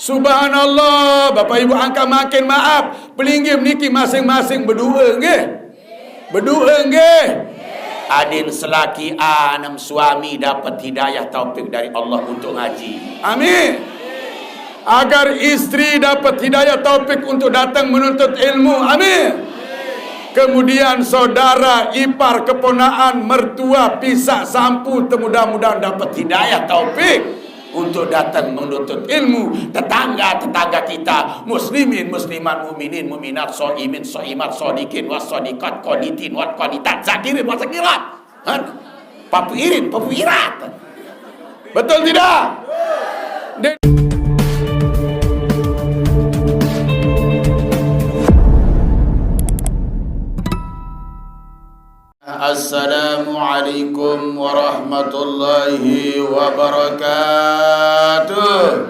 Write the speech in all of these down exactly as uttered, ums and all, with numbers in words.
Subhanallah, Bapak Ibu angkat makin maaf. Pelinggih niki masing-masing berdua nggih. Berdua nggih. Adin selaki anem suami dapat hidayah taufik dari Allah untuk ngaji. Amin. Agar istri dapat hidayah taufik untuk datang menuntut ilmu. Amin. Kemudian saudara, ipar, keponaan, mertua, pisak, sampu, mudah-mudahan dapat hidayah taufik untuk datang menuntut ilmu. Tetangga-tetangga kita, muslimin, muslimat, mukminin, mukminat, soimin, soimat, sodikin, was sodikat, konitin, wat konitat, zakirin, was zakirat. Kan? Papu irin, papu irat. Betul tidak? Di- Assalamualaikum warahmatullahi wabarakatuh.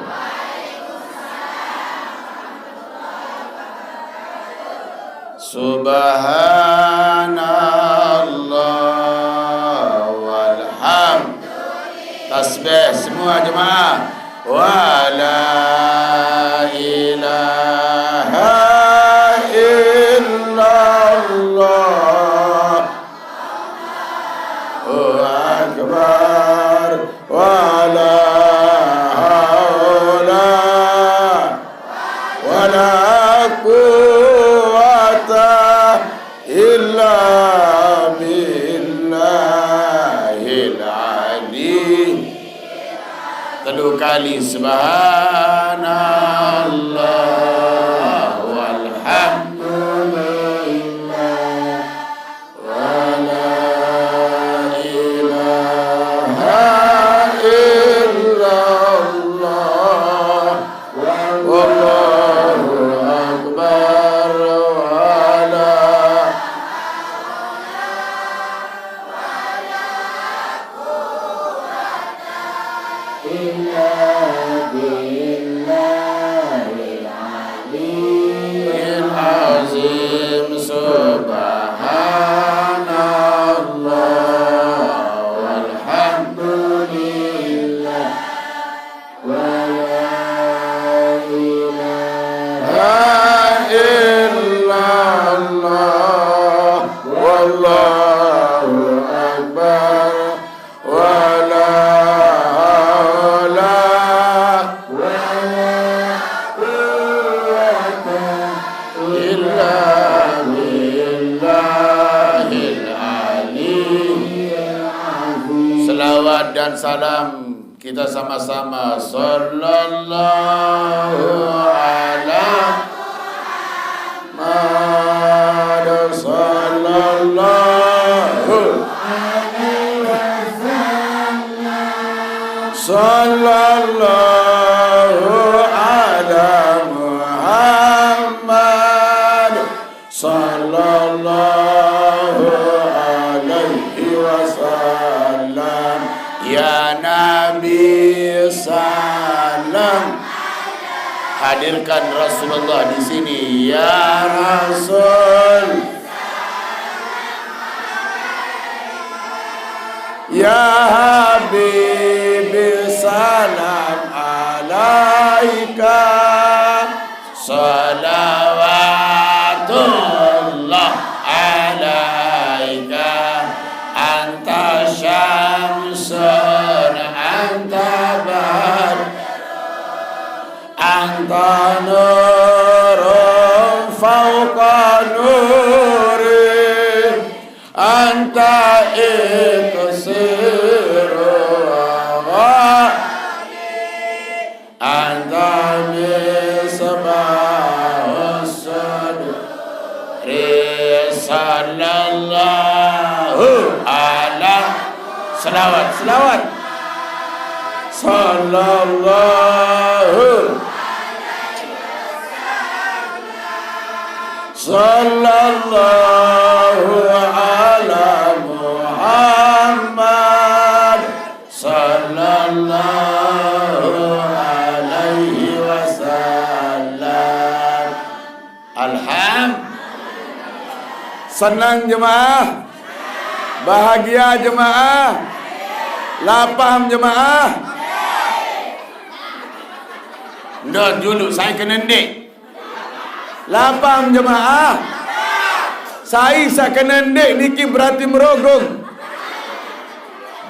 Subhanallah walham. Tasbih semua jemaah. Wa la ilaha illallah. Allahu Akbar. Wa la haula wa la quwwata illa billahil ali. Telu kali subhanallah walhamdulillah. Wa la ilaha illallah. Wallahu akbar. Wa la illa billahil aliyyil azim. Subhanallah walhamdulillah. Wa la ilaha illallah. Wallahu akbar. Wa la haula wa la quwwata illa billahil aliyyil azim. Selawat dan salam kita sama-sama. Sallallahu ala Muhammad, sallallahu alaihi wasallam. Sallallahu ala Muhammad, sallallahu alaihi wasallam. Ya Nabi, salam. Hadirkan Rasulullah di sini. Ya Rasul. Ya Habibi, salam alaika. Salawatullah alaika. Anta syamsun, anta badr. Anta nurun fauqa nuri. Anta iksiru wa anta misbahus suduri. Sallallahu ala. Selawat, selawat. Sallallahu. Sallallahu ala Muhammad. Sallallahu alaihi wasallam. Alham. Senang jemaah. Bahagia jemaah. Lapang jemaah. Ndon juluk, sai kena ndik. Lapah jemaah. Sai sak kena ndik niki berarti merogong.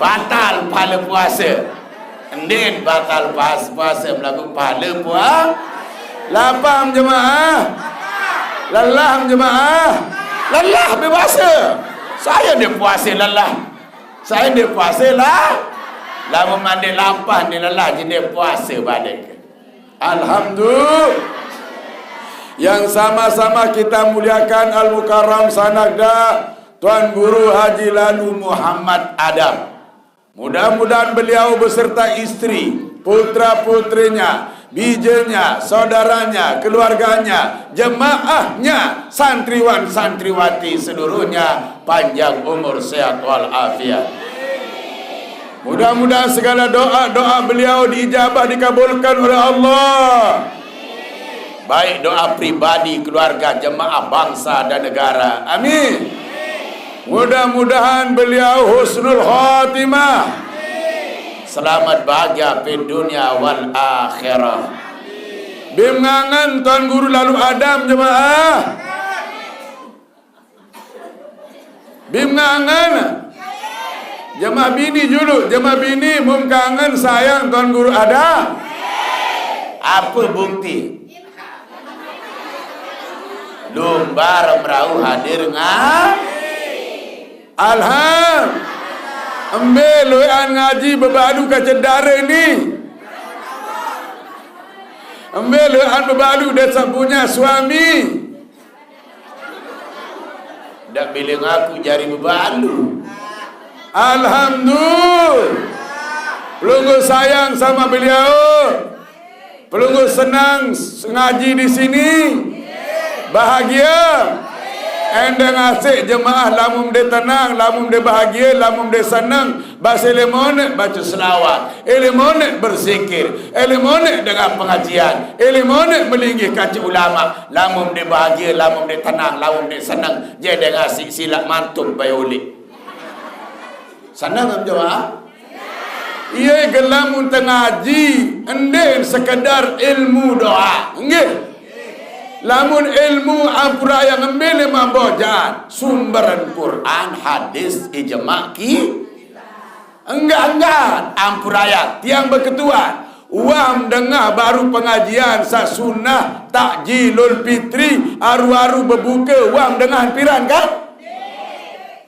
Batal pahala puasa. Ndin batal pas-, puasa belagu pahala pua-, lapah jemaah. Lelah jemaah. Lelah be puasa. Saya ndik puasa lelah. Saya ndik puasa lah. Lamun mandi lapah ndik lelah, jadi puasa balik. Alhamdulillah. Yang sama-sama kita muliakan Al-Mukarram Sanakda Tuan Guru Haji Lalu Muhammad Adam. Mudah-mudahan beliau beserta istri, putra-putrinya, bijilnya, saudaranya, keluarganya, jemaahnya, santriwan santriwati seluruhnya panjang umur, sehat walafiat. Mudah-mudahan segala doa-doa beliau diijabah, dikabulkan oleh Allah. Baik doa pribadi, keluarga, jemaah, bangsa dan negara. Amin. Mudah-mudahan beliau husnul khatimah. Selamat bahagia fid dunya wal akhirah. Bim ngangen Tuan Guru Lalu Adam, jemaah. Bim ngangen. Jemaah bini juluk, jemaah bini mun kangen sayang Tuan Guru Adam. Apa bukti? Lumbar merau hadir nga-, Alham. Embe luean ngaji bebalu ka cedare ni. Embe luean bebalu desa punya suami. Dak bilai ngaku jari bebalu. Alhamdulillah. Pelungguh sayang sama beliau. Pelungguh senang s-, ngaji di sini. Bahagia. Endang asik jemaah lamun dia tenang, lamun dia bahagia, lamun dia senang. Basa ilmu ni baca selawat. Ilmu ni berzikir. Ilmu ni dengar pengajian. Ilmu ni melinggih kaca ulama. Lamun dia bahagia, lamun dia tenang, lamun dia senang. Jadi dengar si-, silap mantuk bayolik. Senang tak jemaah? Iya, ke lamun tengaji, endin sekedar ilmu doa. Nggih. Lamun ilmu ampura yang ngambil lima bojan, sumber Quran, hadis, ijma ki. Enggak-enggak, ampura yang tiang berketuan. Wam dengah baru pengajian sasunah takjilul fitri, aru-aru berbuka, wam dengah piran kan?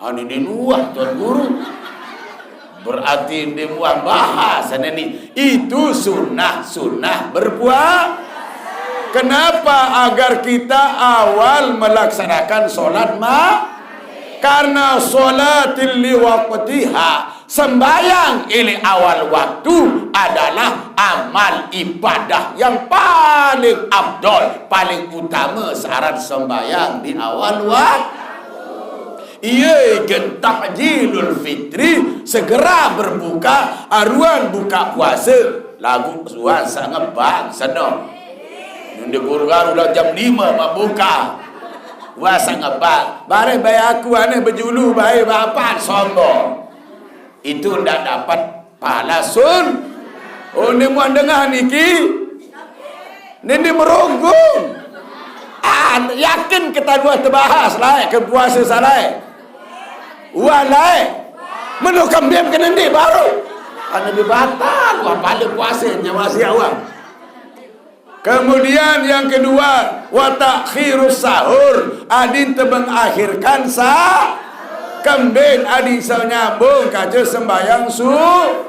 Ah, ni, ni nuah Tuan Guru. Berarti dia buang bahasa ni. Itu sunnah-sunnah berpuasa. Kenapa? Agar kita awal melaksanakan solat ma-, karena solatil liwaqtiha, sembahyang ili awal waktu adalah amal ibadah yang paling afdol, paling utama syarat sembahyang di awal waktu. Iya, gen takjilul fitri, segera berbuka, aruan buka puasa. Lagu suan sangat bang senang. Nunda guru-guru dah jam lima mak buka. Wah sangat bang. Bareh bayi aku aneh berjulu bayi bapan sombong. Itu ndak dapat pahala sun. Oh, ni muan dengah niki. Ni, ni merunggung. Ah, yakin kita dua terbahas lah, eh, ke puasa salai. Walai. Menu kembim kena ni baru. Kan lebih batal. Wah, pada puasa nyawa siap wah. Kemudian yang kedua, wa ta'khirus sahur, adin tebengakhirkan sa-, kembin adin sanyambung kaca sembahyang su-,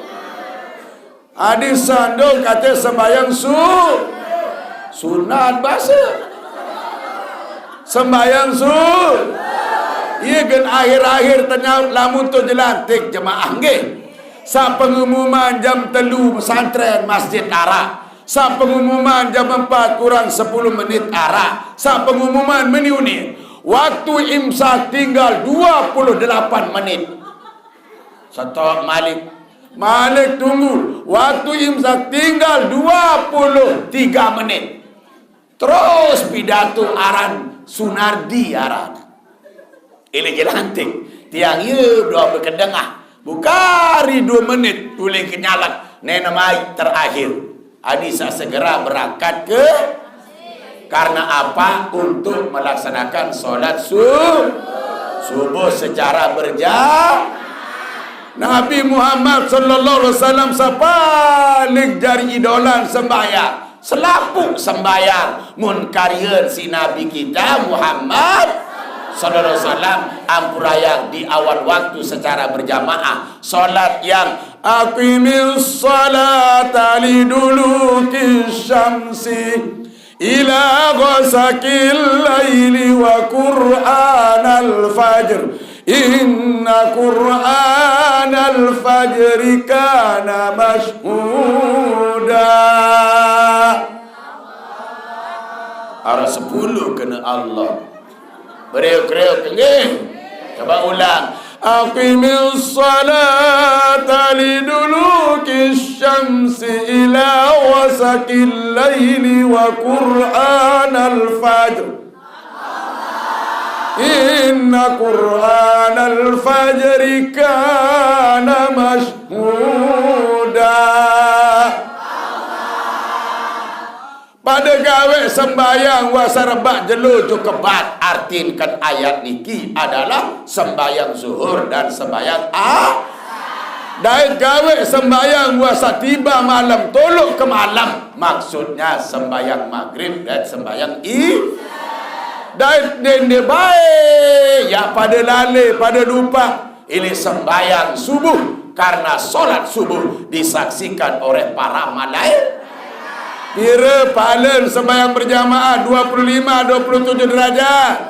adin sandung kaca sembahyang su-, sunat basa. Sembahyang su-, iya gen akhir-akhir tanya lamun tu jelantik jemaah nggih. Sa pengumuman jam telu pesantren masjid Arak. Sa pengumuman jam empat kurang sepuluh menit arah. Sa pengumuman meniuni. Waktu imsak tinggal dua puluh delapan menit. Setok Malik. Malik tunggu. Waktu imsak tinggal dua puluh tiga menit. Terus pidato aran Sunardi aran. Ili jelantik. Tiang iya dua berkedengah. Bukan hari dua menit ulih kenyalak. Nenek mai terakhir. Adi sa segera berangkat ke, karena apa? Untuk melaksanakan solat su-, subuh secara berjamaah. Nabi Muhammad sallallahu alaihi wasallam sa paling jari idolan sembahyang. Selapuq sembahyang mun karieun si Nabi kita Muhammad sallallahu alaihi wasallam, ampurayang di awal waktu secara berjamaah. Solat yang aqimis salata liduluki syamsi ila ghasaqil laili wa qur'anal fajr, inna qur'anal fajri kana masyhuda. Arah sepuluh kena Allah. Beriuk-riuk, nggih. Coba ulang. Aqimis salata liduluki syamsi ila ghasaqil laili wa qur'anal fajr. Inna qur'anal fajri kana masyhuda. Pada gawe sembahyang wa sarebaq jelo jo kebat, artinken ayat niki adalah sembahyang zuhur dan sembahyang a-, dait gawe sembahyang wa satiba malem toloq ke malem, maksudnya sembahyang magrib dan sembahyang i-, dait ndeq-ndeq bae, ya pada lale, pada lupaq. Ini sembahyang subuh, karena solat subuh disaksikan oleh para malaikat. Pire pahalen sembahyang berjamaah? Dua puluh lima, dua puluh tujuh derajat.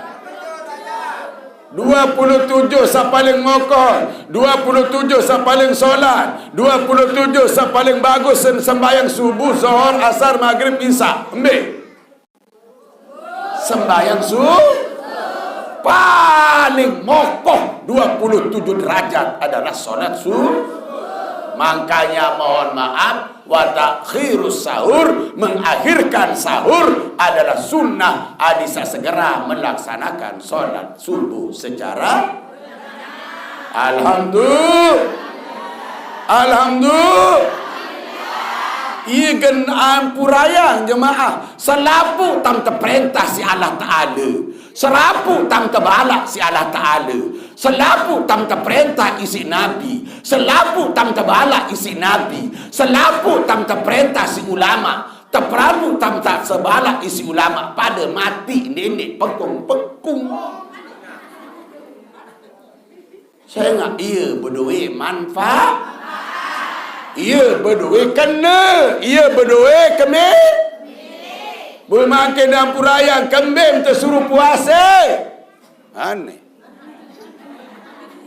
Dua puluh tujuh sa paling mokoh, dua puluh tujuh sa paling solat, dua puluh tujuh sa paling bagus sem-, sembahyang subuh, zohor, asar, magrib, isya. Embe. Sembahyang su-, paling mokoh dua puluh tujuh derajat adalah solat su-, makanya mohon maaf, wa ta'khirus sahur, mengakhirkan sahur adalah sunnah. Adi sa segera melaksanakan solat subuh secara Alhamdulillah. Alhamdulillah. Ie gen ampurayang jemaah. Selapuq tam teperentah siq Allah Taala. Selapuq tam tebalak siq Allah Taala. Selapuq tam teperentah isiq Nabi. Selapuq tam tebalak isiq Nabi. Selapuq tam teperentah siq ulama. Teperamu tam tak sebalak isiq ulama pade mati ndeq-ndeq pengkung-pengkung. Sengaq ie bedoe manfaat. Ie bedoe kene, ie bedoe keme-, bemangke dampurayang kembem tesuruh puase. Aneh.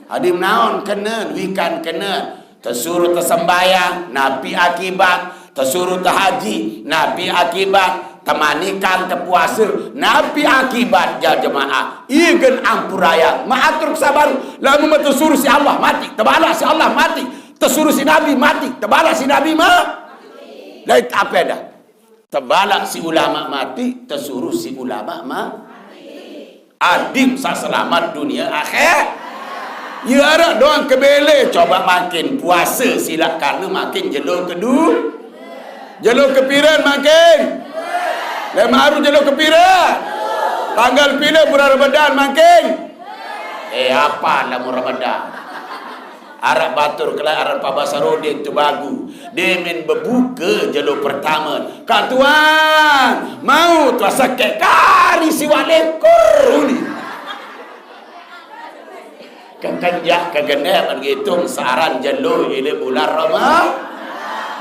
Adi menaon kenen, wikan kenen. Tesuruh tesembayang, napi akibat? Tesuruh tehaji, napi akibat? Temanikan, tepuase, napi akibat? Ja jemaah, ie gen ampurayang, maatur kesabar. Lamun tesuruh siq Allah mati, tebalak siq Allah mati. Tesuruh siq Nabi mati, tebalak siq Nabi ma-, lain ape dah? Tebalak siq ulama mati, tesuruh siq ulama ma-, adim saq selamet dunie akhe-, ye araq doang kebele, coba mangkin puase silaq karne mangkin jelo kedu-, jelo kepiren mangkin? Lemaq aru jelo kepiren? Tanggal pire bulan Ramadan mangkin? Eh, apa lamun Ramadan? Araq batur kelae aran Pak Basarudin Tubagu. Demen bebuke jelo pertame. "Kak Tuan, mau tuan sekeq kari siwaq lengkur," uni. Kekenjak kegenep ngitung searan jelo ile bulan Rama-,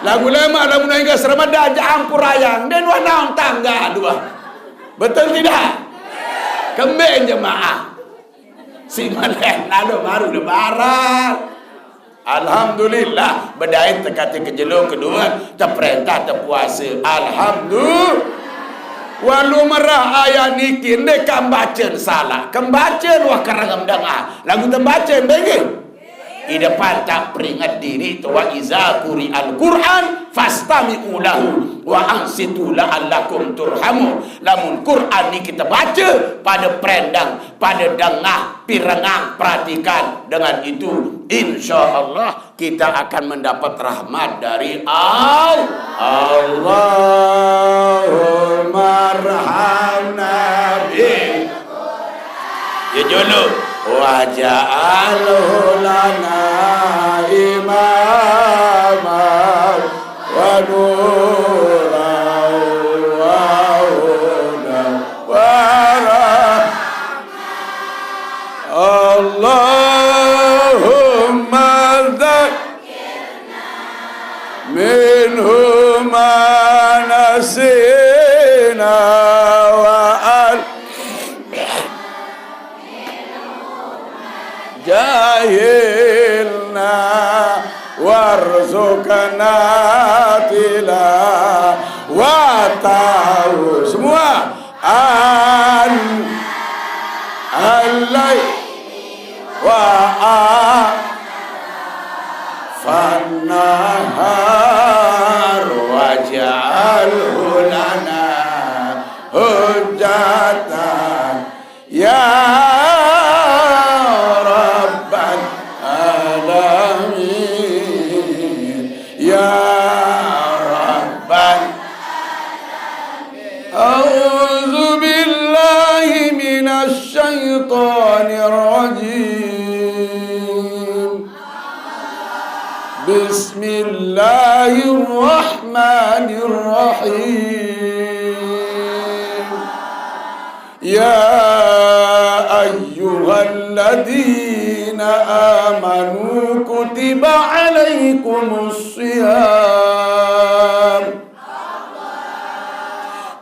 laguq lemaq lamun enggas Ramadan jaq ampurayang, ndeq nuah naon tanggal dua. Betul tidak? Kembeq jemaah? Siq malen lalo baru Lebaran. Alhamdulillah, bedait tekate ke jelo kedue, teperentah tepuase. Alhamdulillah. Walau merah ayat niki ndeq kembacen salaq. Kembacen wah kerengem dengah. Laguq tembacen bengeng. Di depan tak peringat diri tu, wa iza quri'al Qur'an fastami'u lahu wa ansitu la'allakum turhamun. Lamun Quran ni kita baca, pada perendang, pada dengah, pirengang, perhatikan. Dengan itu, insya Allah kita akan mendapat rahmat dari Allah. Allahumma arhamna bi. Ya, julu. Waj'alhu lana imaman wa nuran wa hudan wa rah-, Allahumma dzak-, minhu ma nasina wa al-, jahilna warzuqna tilawatahu. Semua. An alai wa a fannahar waj'alhu lana hujjatan ya rabbal alamin, ya rabbal. A'udzu billahi minasy syaithanir rajim. Bismillahirrahmanirrahim. Ya ayyuhalladzina amanu kutiba alaikumus siyam.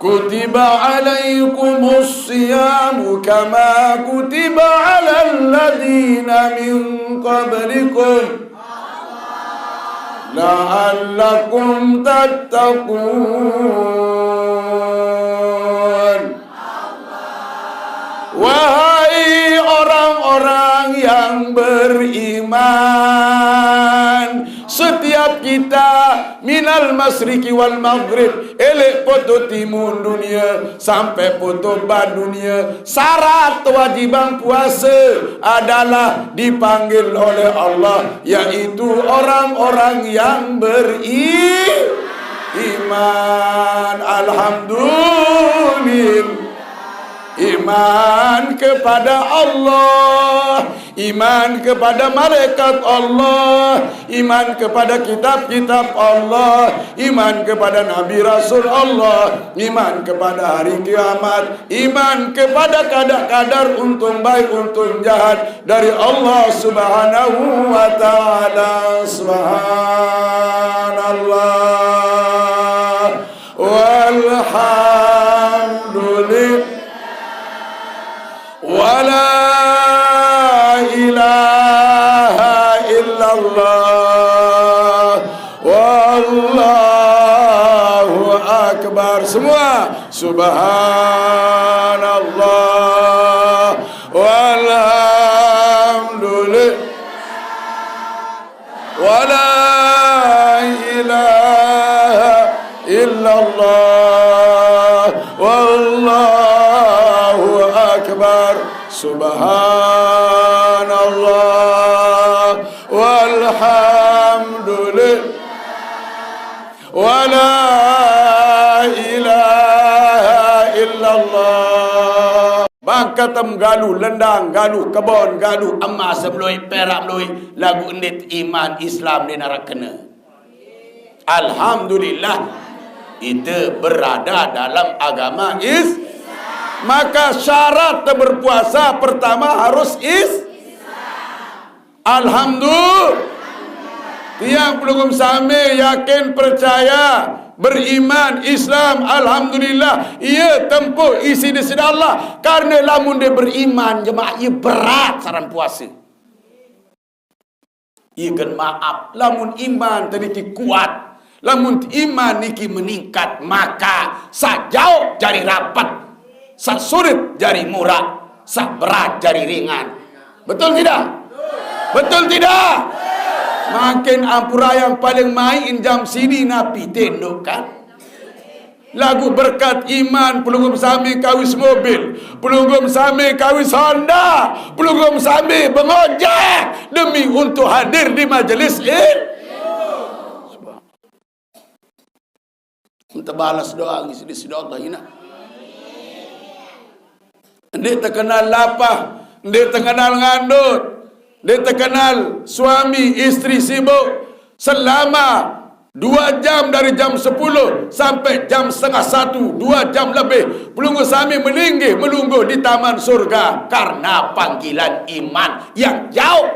Kutiba alaikumus siyamu kama kutiba alal ladzina min qablikum la'allakum tattaqun. Wahai orang-orang yang beriman, setiap kita minal masyriqi wal maghrib, elek poto timun dunia sampai poto barat dunia, syarat kewajiban puasa adalah dipanggil oleh Allah, yaitu orang-orang yang beriman. Alhamdulillah. Iman kepada Allah, iman kepada malaikat Allah, iman kepada kitab-kitab Allah, iman kepada nabi rasul Allah, iman kepada hari kiamat, iman kepada kadar-kadar untung baik, untung jahat dari Allah Subhanahu wa taala. Subhanallah. Walhamdulillah. Wala ilaha illallah. Wallahu akbar. Semua. Subhanallah. Walhamdulillah. Wala ilaha illallah. Wallahu akbar. Subhanallah. Walhamdulillah. Wala ilaha illallah. Bang katem galu lendang, galu kebon, galu emas, meluit perak, meluit lagu endit iman Islam di neraka kena. Alhamdulillah, kita berada dalam agama Is. Maka syarat berpuasa pertama harus Is. Alhamdulillah. Tiang pelungguh sami yakin, percaya, beriman, Islam, alhamdulillah. Ia tempuh isi di sida Allah. Karena lamun dia beriman, jemaah, ia berat saran puasa. Ia gen maaf. Lamun iman tadi kuat, lamun iman niki meningkat, maka sajauh jari rapat, sasurit jari murah, saberat jari ringan. Betul tidak? Betul tidak? Makin ampura yang paling main jam sini napi tinduk kan. Lagu berkat iman, pelungguh sami kawis mobil, pelungguh sami kawis Honda, pelungguh sami bengojek demi untuk hadir di majelis ini. Minta balas doa ngisi di sini Allah ina. Ndik terkenal lapah, ndik terkenal ngandut, ndik terkenal suami istri sibuk. Selama dua jam, dari jam sepuluh sampai jam setengah satu, dua jam lebih, pelungguh sami melinggih melungguh di taman surga karena panggilan iman yang jauh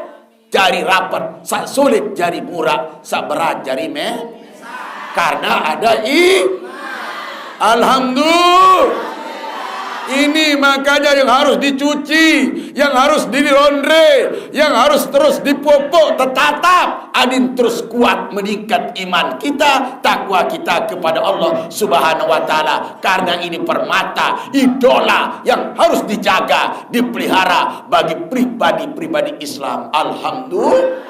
jari rapat, sak sulit jari burak, sak berat jari meh. Karena ada i. Alhamdulillah. Ini makanya yang harus dicuci, yang harus dirondre, yang harus terus dipupuk, tertatap. Adin terus kuat meningkat iman kita, takwa kita kepada Allah Subhanahu wa Ta'ala. Karena ini permata, idola yang harus dijaga, dipelihara bagi pribadi-pribadi Islam. Alhamdulillah.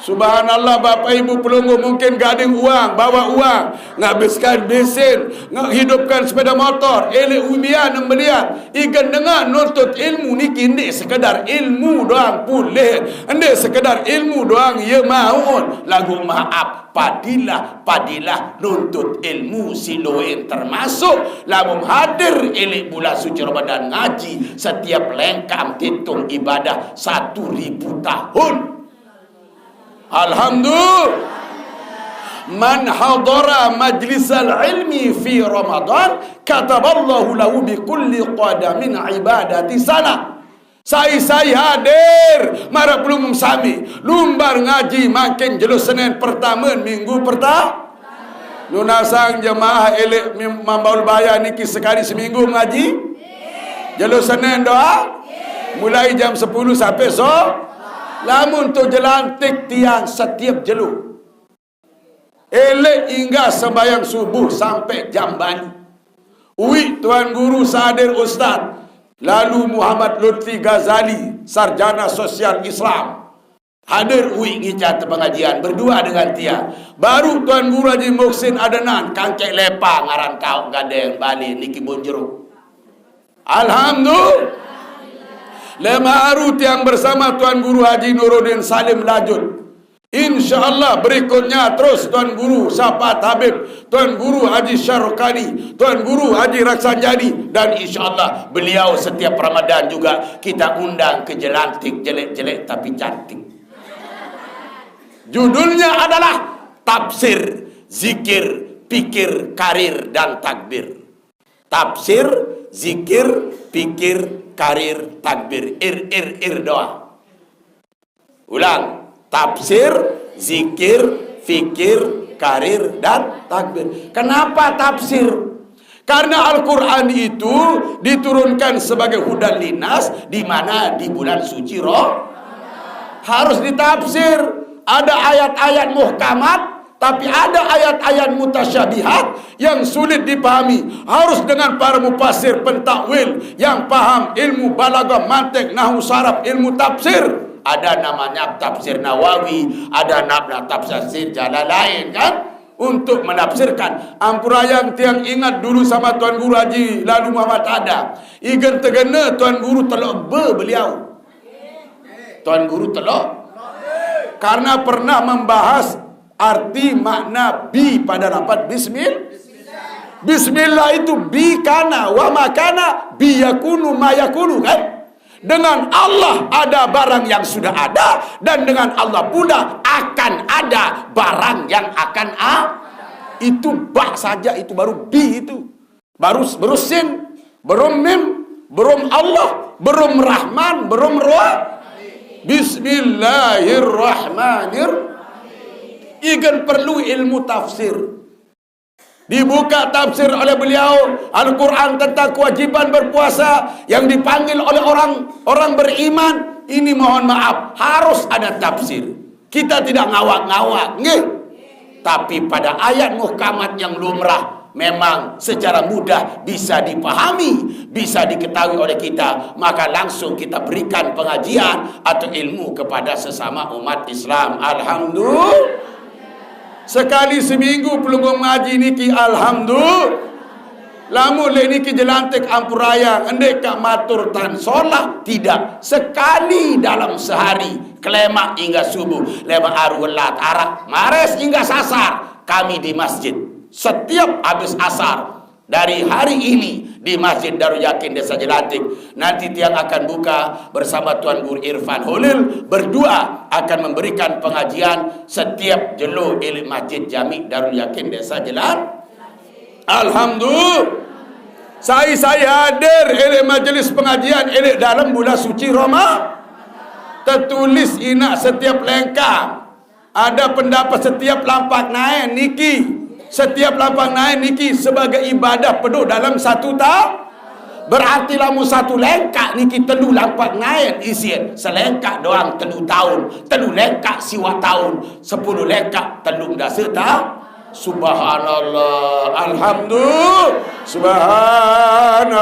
Subhanallah, Bapak Ibu pelungguh, mungkin gading uang, bawa uang, ngabiskan bensin, ngahidupkan sepeda motor, elek umian melihat, igan dengar nuntut ilmu niki ndik sekedar ilmu doang pulih, ndik sekedar ilmu doang ye maun. Lagu maaf, padilah, padilah nuntut ilmu siloin termasuk lamun hadir elek bulan suci Ramadan ngaji setiap lengkam hitung ibadah satu ribu tahun. Alhamdulillah. Man hadara majlisal ilmi fi Ramadan kataballahu lahu bi kulli qadamin ibadati sana. Sai-sai hadir mara pelungguh sami lumbar ngaji makin jelo Senin pertama minggu pertama. Lunasang jemaah elek mim- mambaul baya niki sekali seminggu ngaji. Jelo Senin doa. Mulai jam sepuluh sampai so. Lamun tu jelantik tiang setiap jelo. Elek inggah sembahyang subuh sampai jam bani. Uik Tuan Guru Sadir Ustaz, lalu Muhammad Lutfi Ghazali, sarjana sosial Islam. Hadir uik ngicat pengajian berdua dengan tia. Baru Tuan Guru Haji Muhsin Adenan, kangkek lepa ngaran kau gadeng bali niki bunjuru. Alhamdulillah. Lemaru tiang bersama Tuan Guru Haji Nuruddin Salim Lajut. Insya Allah berikutnya terus Tuan Guru Syafaat Habib, Tuan Guru Haji Syarukani, Tuan Guru Haji Raksanjani, dan insya Allah beliau setiap Ramadan juga kita undang ke jelantik, jelek-jelek tapi cantik. Judulnya adalah Tafsir, Zikir, Pikir, Karir, dan Takbir. Tafsir, zikir, pikir, karir, takbir. Ir, ir, ir doa. Ulang. Tafsir, zikir, fikir, karir, dan takbir. Kenapa tafsir? Karena Al-Quran itu diturunkan sebagai hudan linas di mana di bulan suci Rom harus ditafsir. Ada ayat-ayat muhkamat, tapi ada ayat-ayat mutasyabihat yang sulit dipahami. Harus dengan para mufassir pentakwil yang paham ilmu balaghah, mantik, nahwu, saraf, ilmu tafsir. Ada namanya tafsir Nawawi, ada namanya tafsir Jalalain kan? Untuk menafsirkan. Ampura yang tiang ingat dulu sama Tuan Guru Haji Lalu Muhammad ada. Igan tegena Tuan Guru telok be beliau. Tuan Guru telok. Karena pernah membahas arti makna bi pada lafaz bismil. Bismillah itu bi kana wa makana bi yakunu ma yakunu kan? Dengan Allah ada barang yang sudah ada dan dengan Allah pula akan ada barang yang akan a. Itu ba saja itu baru bi itu. Baru, baru sin, baru mim, baru Allah, baru Rahman, baru Roh. Bismillahirrahmanirrahim. Igan perlu ilmu tafsir. Dibuka tafsir oleh beliau Al-Quran tentang kewajiban berpuasa yang dipanggil oleh orang orang beriman. Ini mohon maaf harus ada tafsir. Kita tidak ngawak-ngawak, nggih. Tapi pada ayat muhkamat yang lumrah memang secara mudah bisa dipahami, bisa diketahui oleh kita, maka langsung kita berikan pengajian atau ilmu kepada sesama umat Islam. Alhamdulillah. Sekali seminggu pelungguh ngaji niki, alhamdulillah. Lamun lek niki jelantik ampurayang, endek ka matur tan solah, tidak. Sekali dalam sehari, kelemak hingga subuh, lemak aru welat arak, mares hingga sasar, kami di masjid. Setiap habis asar, dari hari ini di Masjid Darul Yakin Desa Jelantik, nanti tiang akan buka bersama Tuan Guru Irfan Holil, berdua akan memberikan pengajian setiap jelo elik Masjid Jami Darul Yakin Desa Jelantik. Alhamdulillah. Sai-sai hadir elik majelis pengajian elik dalam bulan suci Roma. Tertulis inak setiap lengkap. Ada pendapat setiap lampak naik niki, setiap lampak naik niki sebagai ibadah penuh dalam satu tahun. Berarti lamun satu lengkak niki telu lampak naik isin, selengkak doang telu tahun, telu lengkak siwak tahun, sepuluh lengkak telung dasa tahun. Subhanallah, alhamdulillah, subhanallah,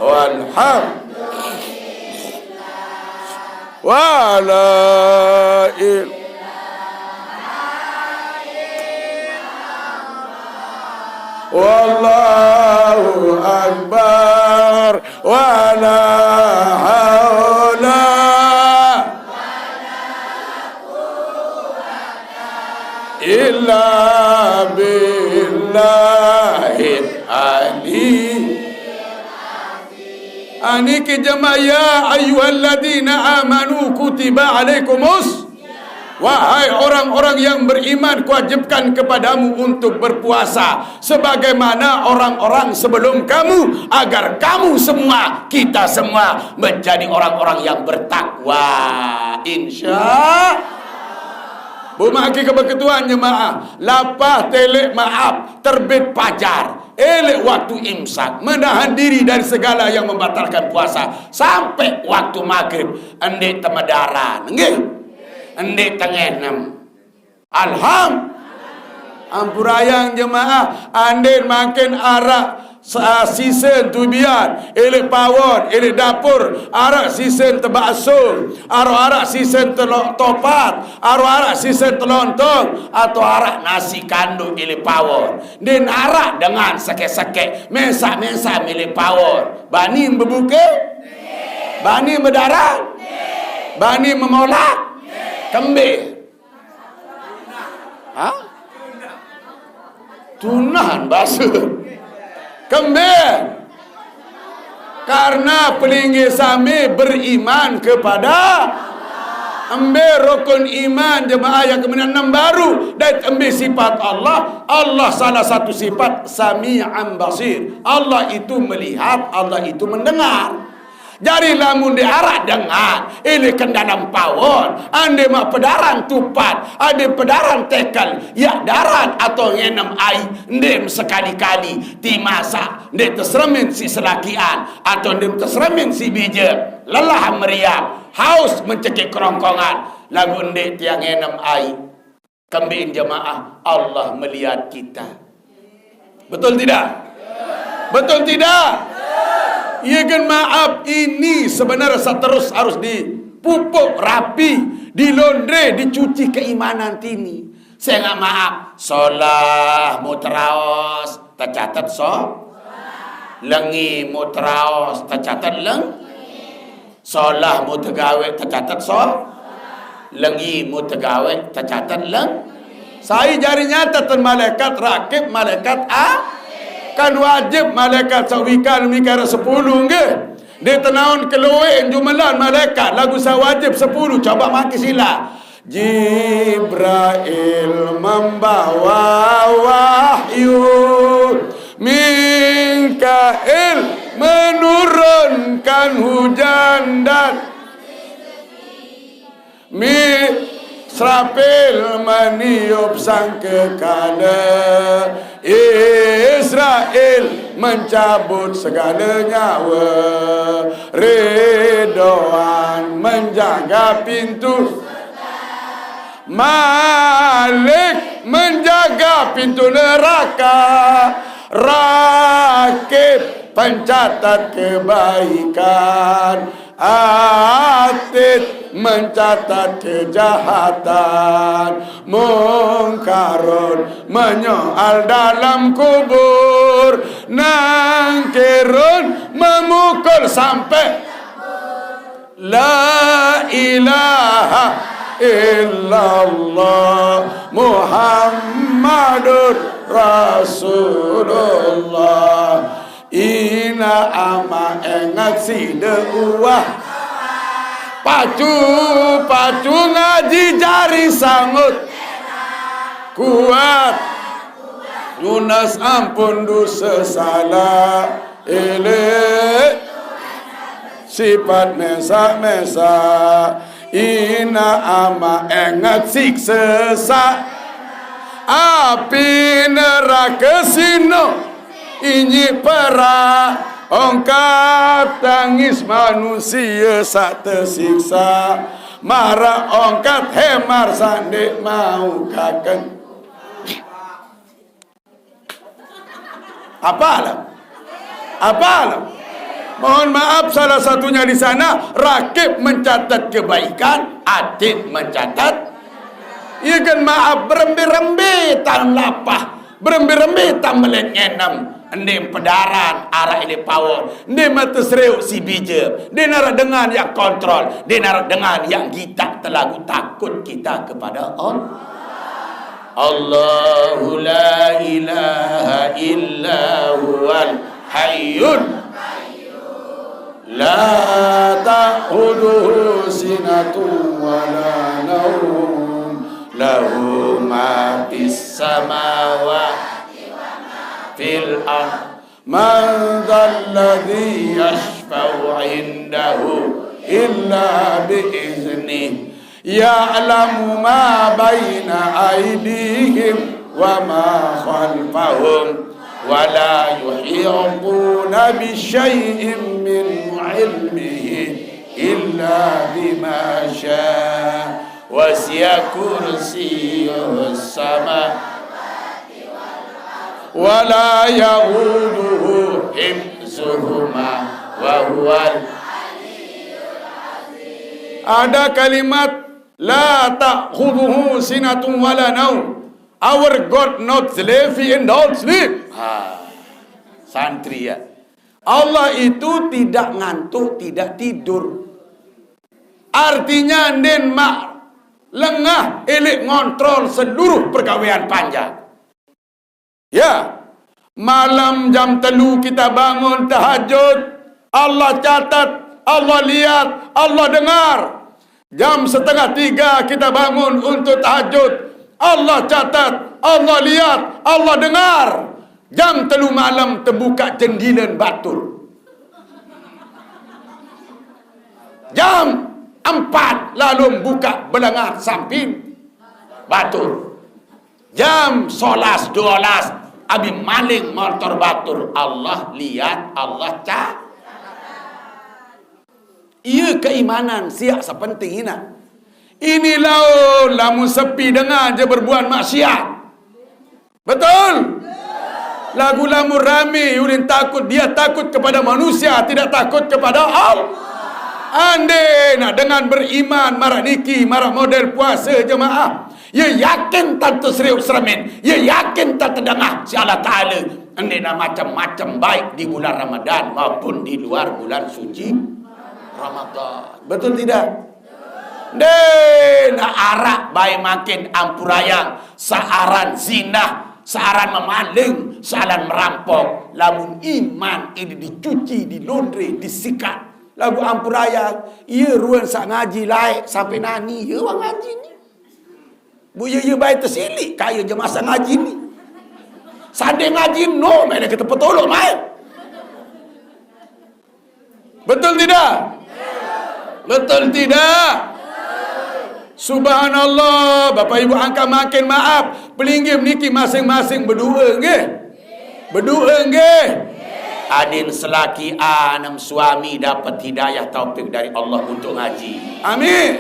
walhamdulillah. Wala il- Wallahu akbar. Wala haula illa billahil ali. Aniki jemaah, ya ayyuhalladzina amanu kutiba alaikumus. Wahai orang-orang yang beriman, kuwajibkan kepadamu untuk berpuasa sebagaimana orang-orang sebelum kamu, agar kamu semua, kita semua menjadi orang-orang yang bertakwa. Insya. Bumaki kebeketuan jemaah, lapah telek maaf, terbit pajar. Elek waktu imsak, menahan diri dari segala yang membatalkan puasa sampai waktu maghrib. Endek temedaran, nggih. Endek tengah enam. Alham. Ampurayang jemaah, andin makin arak sa- sisen tubian, elek pawon, elek dapur, arak sisen tebakso, arak-arak sisen telok topat, arak-arak sisen telontong, atau arak nasi kandung elek pawon. Din arak dengan sekek-sekek, mesak-mesak milih pawon. Bani bebuka? Bani bedarat? Bani memolak? Kembih. Ha? Tunahan bahasa. Kembih. Karena pelinggih sami beriman kepada embe rukun iman jemaah yang kemudian enam baru dan embe sifat Allah. Allah salah satu sifat Sami'an Basir. Allah itu melihat, Allah itu mendengar. Jari lamun diarak dengan, ini ke dalam pawon, ande mak pedaran tupat, ande pedaran tekel, yak daran atau ngenem ai, ndim sekali-kali, ti masak, ndim teseremin si selakian, atau ndim teseremin si bija, lelah meriang, haus mencekik kerongkongan, lagu ndim tiang ngenem ai. Kembiin jemaah, Allah melihat kita. Betul tidak? Betul tidak? Iya kan, maaf ini sebenarnya seterus harus dipupuk rapi, dilondre, dicuci keimanan tini. Saya nggak maaf, solah muteraos tercatat so, lengi muteraos tercatat leng, solah mutegawe tercatat so, lengi mutegawe tercatat leng. Sai jari nyata ten malaikat rakib, malaikat a, kan wajib malaikat sawikan mikara sepuluh nggih. Di tenaun keluwe jumelan malaikat lagu sawajib sepuluh, coba maki sila. Jibrail membawa wahyu, Mikail menurunkan hujan dan Misrafil meniup sangkakala, Israel mencabut segala nyawa, Ridwan menjaga pintu. Malik menjaga pintu neraka. Rakib pencatat kebaikan. Atid mencatat kejahatan. Mungkarun menyoal dalam kubur. Nangkirun memukul sampai La ilaha illallah Muhammadur Rasulullah. Ina ama engat side uwah. Pacu, pacu ngaji jari sangut. Kuat. Nunas ampun dosa salah. Elek. Sifat mesa-mesa. Ina ama engat siksa sa. Api neraka sino. Inyi perak. Ongkat tangis manusia sak tersiksa. Marah ongkat hemar sandik mau kaken. Apalah? Apalah? Mohon maaf, salah satunya di sana, rakib mencatat kebaikan, atid mencatat. Iya kan maaf, berembe-rembe tan lapah, berembe-rembe tan melek ngenem, ending pedaran, arak ini pawon, ending mata seriuk si bija, dia narak dengan yang kontrol, dia narak dengan yang gitak telagu takut kita kepada Allah. Allahu la ilaha illa huwal hayyul la ta'khudhuhu sinatun wa la naum. Lahu ma fis samawati wa ma fil ard. Man dzalladzi yashfa'u 'indahu illa bi idznih. Ya'lamu ma baina aydihim wa ma khalfahum. Wa la yuhituna bi syai'in min ilmihi illa bima sya. Wasi'a kursiyyuhus sama. Wa la ya'uduhu hifzuhuma wa huwal. Ada kalimat, la ta'khudhuhu sinatun wa la naum. Our God not sleepy and don't sleep. Ha. Santri ya. Allah itu tidak ngantuk, tidak tidur. Artinya, nin mak lengah, elik ngontrol seluruh pergawean panjang. Ya, malam jam telu kita bangun tahajud, Allah catat, Allah lihat, Allah dengar. Jam setengah tiga kita bangun untuk tahajud, Allah catat, Allah lihat, Allah dengar. Jam telu malam terbuka jendilan batur. Jam empat lalu buka belengar samping batur. Jam solas dolas abi maling motor batur. Allah lihat, Allah catat. Iya keimanan siak sepenting ina. Ini laun lamun sepi dengan je berbuat maksiat. Betul? Lagu lamun rame ulin takut, dia takut kepada manusia, tidak takut kepada Allah. Ande nak dengan beriman, marak niki, marak model puasa jemaah. Ya yakin tante serius seremin, ya yakin tante dengah si Allah Ta'ala. Ande nak macam-macam baik di bulan Ramadan maupun di luar bulan suci Ramadan. Betul tidak? Deh, nak arak baik makin ampurayang, searan zinah, searan memaling, searan merampok. Lamun iman ini dicuci, dilondre, disikat. Lagu ampurayang, iya ruan sak ngaji laik sampai nani, iya wang ngaji ni. Bu iya, iya baik tersilik, kaya je masa ngaji ni. Sanding ngaji no, mana kita petolok mai. Betul tidak? Betul tidak? Subhanallah, Bapak Ibu angkat makin maaf. Pelinggih niki masing-masing berdua nggih. Berdua nggih. Adin selaki anem suami dapat hidayah taufik dari Allah untuk ngaji. Amin.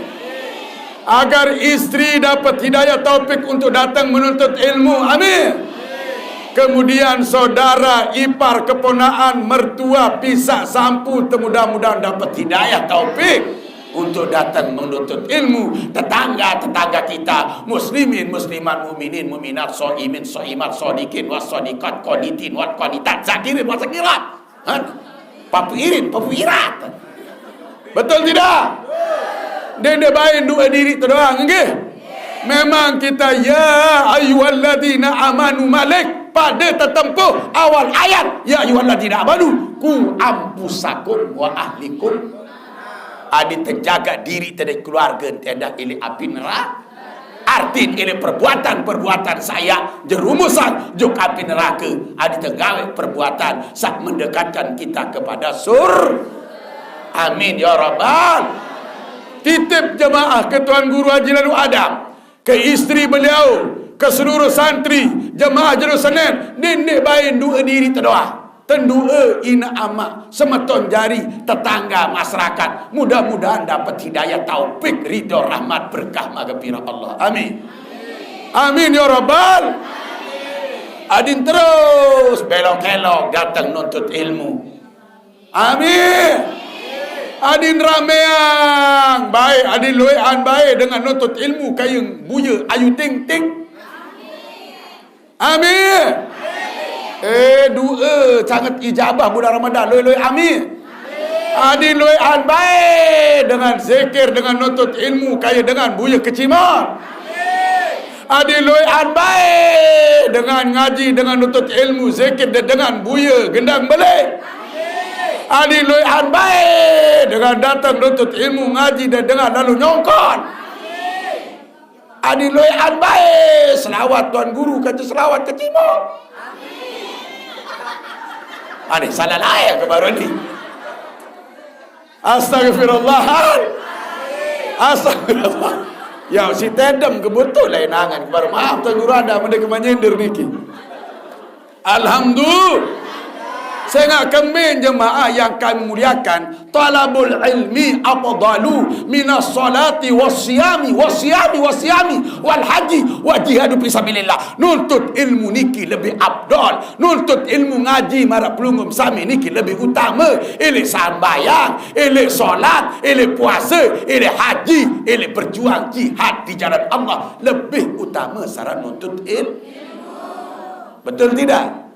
Agar istri dapat hidayah taufik untuk datang menuntut ilmu. Amin. Kemudian saudara, ipar, keponakan, mertua, pisak, sampun, mudah-mudahan dapat hidayah taufik untuk datang menuntut ilmu. Tetangga-tetangga kita, muslimin, muslimat, muminin, muminat, soimin, soimat, sodikin, was sodikat, konitin, wat konitat, zakirin, was zakirat. Hah? Papu irin, papu irat. Betul tidak? Dende bain dua diri tu doang, nggih. Memang kita, ya ayyuhalladzina amanu malik, pada tetempuh awal ayat, ya ayyuhalladzina amanu ku ampusakum wa ahlikum. Adi terjaga diri tadi keluarga tenda ili api neraka. Artin ili perbuatan-perbuatan saya jerumusan juk api neraka. Adi tegawe perbuatan sak mendekatkan kita kepada sur. Amin ya rabbal. Titip jemaah ke Tuan Guru Haji Lalu Adam, ke isteri beliau, ke seluruh santri, jemaah Jeruk Senen, nindih bain dua diri terdoa. Tendua ina ama semeton jari tetangga masyarakat. Mudah-mudahan dapat hidayah taufik ridho rahmat berkah magapira Allah. Amin. Amin ya rabbal. Adin terus belok-kelok datang nuntut ilmu. Amin. Adin rameang baik, adin loean baik dengan nuntut ilmu kayeng buya Ayu Ting Ting. Amin. Eh, dua sangat ijabah bulan Ramadan. Loi-loi amin. Adi loi an bae dengan zikir, dengan nuntut ilmu, kaya dengan buya kecimol. Adi loi an bae dengan ngaji, dengan nuntut ilmu, zikir, dan dengan buya gendang beli. Adi loi an bae dengan datang nuntut ilmu, ngaji, dan dengan lalu nyongkon. Adi loi an bae selawat Tuan Guru, kata selawat ke timur. Adi salah lain ke baru ni. Astagfirullah. Astagfirullah. Ya, si tedem ke betul lain angan ke baru. Maaf Tuan Guru, ada mendek menyindir niki. Alhamdulillah. Sehingga kembali jemaah yang kami muliakan, talabul ilmi afdalu minas salati wasiyami, wasiyami, wasiyami, wal haji, wa jihadu fi sabilillah. Nuntut ilmu niki lebih afdal. Nuntut ilmu ngaji mara pelungguh sami niki lebih utama. Ili sambayang, ili solat, ili puasa, ili haji, ili berjuang jihad di jalan Allah lebih utama sara nuntut ilmu. Betul tidak?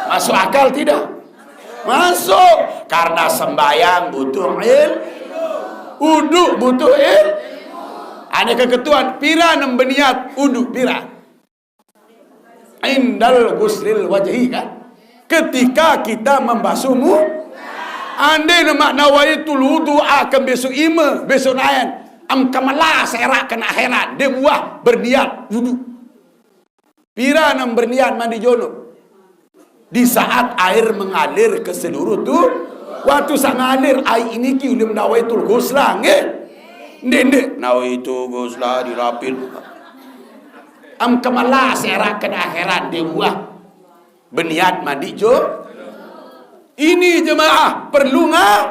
Masuk akal tidak? Masuk. Karena sembayang butuh il, uduk butuh il. Ada keketuan pira nem berniat uduk pira? Indal guslil wajhi, kan? Ketika kita membasuh mu, ande nemak nawaitul wudu akan besok ima, besok nayan. Am kemala serak kena heran, dia buah berniat wuduk. Pira nem berniat mandi junub? Di saat air mengalir ke seluruh tu, waktu sak ngalir air ini ki ulim nawaitul ghusla, nggih. Ndik, ndik, nawaitu ghusla dirapit. Am kemala serak kena akhirat di buah berniat mandi jo. Ini jemaah perlu ngah.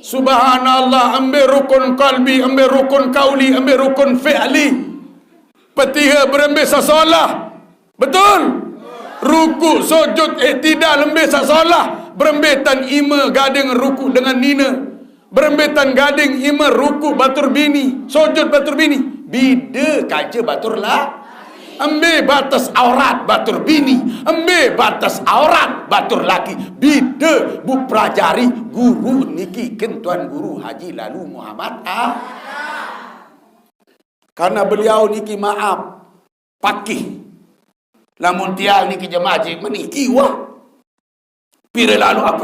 Subhanallah, ambil rukun kalbi, ambil rukun kauli, ambil rukun fi'li. Petiha berembe sasolah. Betul? Ruku, sujud, iktidal, lembe sasolah. Berembe tan ima gading ruku dengan nina. Berembe tan gading ima ruku batur bini, sujud batur bini. Bida kaja batur la. Embe batas aurat batur bini, embe batas aurat batur laki. Bida bu pelajari guru niki ken Tuan Guru Haji Lalu Muhammad. Ah. Karena beliau niki maaf pakih. Lamun tiang niki jemaah haji meniki wah. Pira lalu apa